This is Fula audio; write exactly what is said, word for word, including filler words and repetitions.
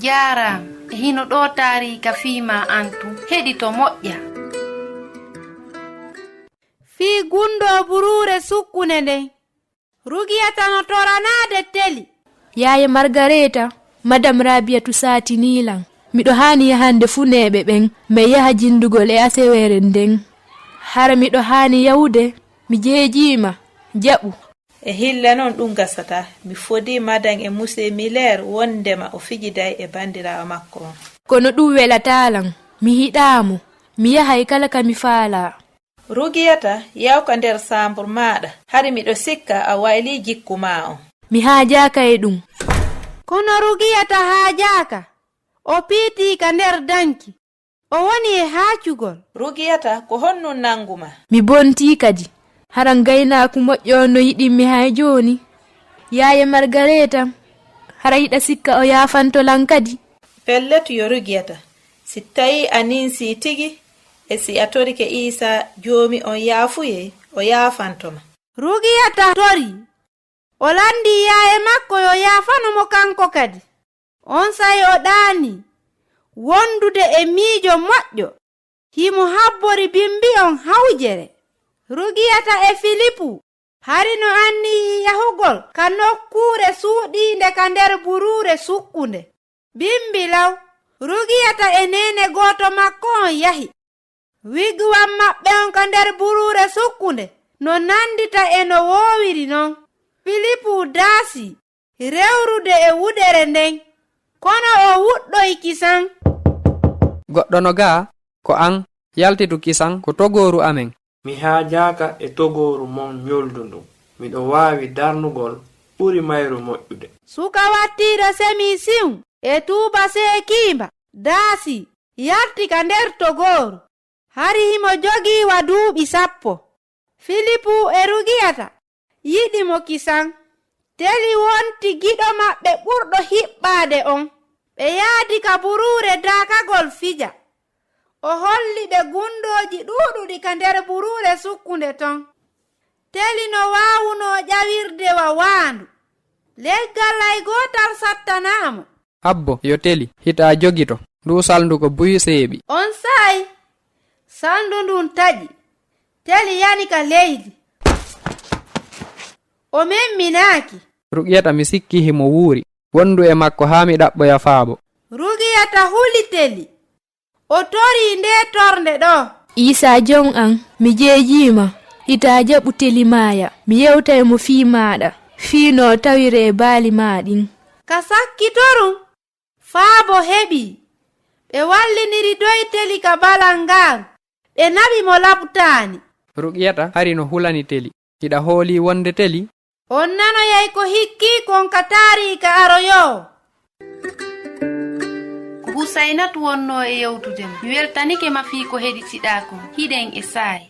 Jaaraama, e hino ɗoo taariika fii maa Antu, heɗito moƴƴa. Fii gunndoo buruure sukkunde nden. Rugiyata no toranaade Teli. Yaaye Margareta, Madam Raabiyatu saatinii lan. Miɗo haani yahande funeeɓe ɓen, mi yaha jinndugol e aseweere nden. Hara miɗo haani yahude, mi jeejiima, jaɓu. E hilla non ɗum gasataa. Mi fodii Madan e Musee Mileer wonndema o fijiday e banndiraawo makko on. Kono ɗum welataa lan. Mi hiɗaa mo. Mi yahay kala ka mi faalaa. Rugiyata, yaw ka nder saambur maaɗa. Hari miɗo sikka a waylii jikku maa on. Mi haajaaka e ɗum. Kono Rugiyata haajaaka. O piitii ka nder danki. O woni e haacugol. Rugiyata, ko honɗun nanngu maa? Mi bontii kadi. Hara gaynaaku moƴƴo on no yiɗimmi hay jooni. Yaaye Margareta, hara hiɗa sikka o yaafanto lan kadi? Pellet yo Rugiyata. Si tawii a ninsii tigi, e si a torike Iisaa Joomi on yaafuyee, o yaafanto ma. Rugiyata torii. O lanndii yaaye makko yo yaafano mo kanko kadi. Onsay o ɗaanii wondude e miijo moƴƴo. Himo habbori bimbi on hawjere. Rugiyata e Filipu hari no anniyii yahugol ka nokkuure suuɗiinde ka nder buruure sukkunde. Bimbi law, Rugiyata e neene gooto makko on yahi. Wigwam maɓɓe on ka nder buruure sukkunde no nanndita e no woowiri non. Filipu daasii rewrude e wudere nden, kono o wuɗɗoyi kisan. Goɗɗo no gaa, ko an, yaltitu kisan ko togooru amen. Mi haajaaka e togooru mon ɲoldu ndun. Miɗo waawi darnugol ɓuri mayru moƴƴude. Suka wattiiɗo semiisiyu e tuuba seekiimba daasii, yalti ka nder togooru. Hari himo jogii wa duuɓi sappo. Filipu e Rugiyata yiɗi mo kisan. Teli wonti giɗo maɓɓe ɓurɗo hiɓɓaade on. Ɓe yaadi ka buruure daakagol fija. O holli ɓe gundooji ɗuuɗuɗi ka nder buruure sukkunde ton. Teli no waawunoo ƴawirde wa waandu. Leggal hay gootal sattanaa mo. Abbo, yo Teli, hita jogito. Ndu salndu ko buy seeɓi. Onsay, salndu ndun taƴi. Teli yani ka leydi. O memminaaki. Ruqiyata, mi sikki himo wuuri. Wondu e makko haa mi ɗaɓɓoya faabo. Ruqiyata huli Teli. O torii ndee tornde ɗoo. Iisaa Jon an, mi jeejii ma. Hita jaɓu Teli maaya. Mi yewtay mo fii maaɗa. Fii no o tawiri e baali maa ɗin. Ka sakkitorum, faabo heɓii. Ɓe walliniri doy Teli ka balangaaru. Ɓe naɓi mo labtaani. Ruqiyata hari no hulani Teli. Hiɗa hoolii wonde Teli? On nanoyay ko hikkii kon ka taariika aroyoowo. Ko Husaynatu wonnoo e yewtude ma. Mi weltanike ma fii ko heɗitiɗaa kon. Hiɗen e saayi.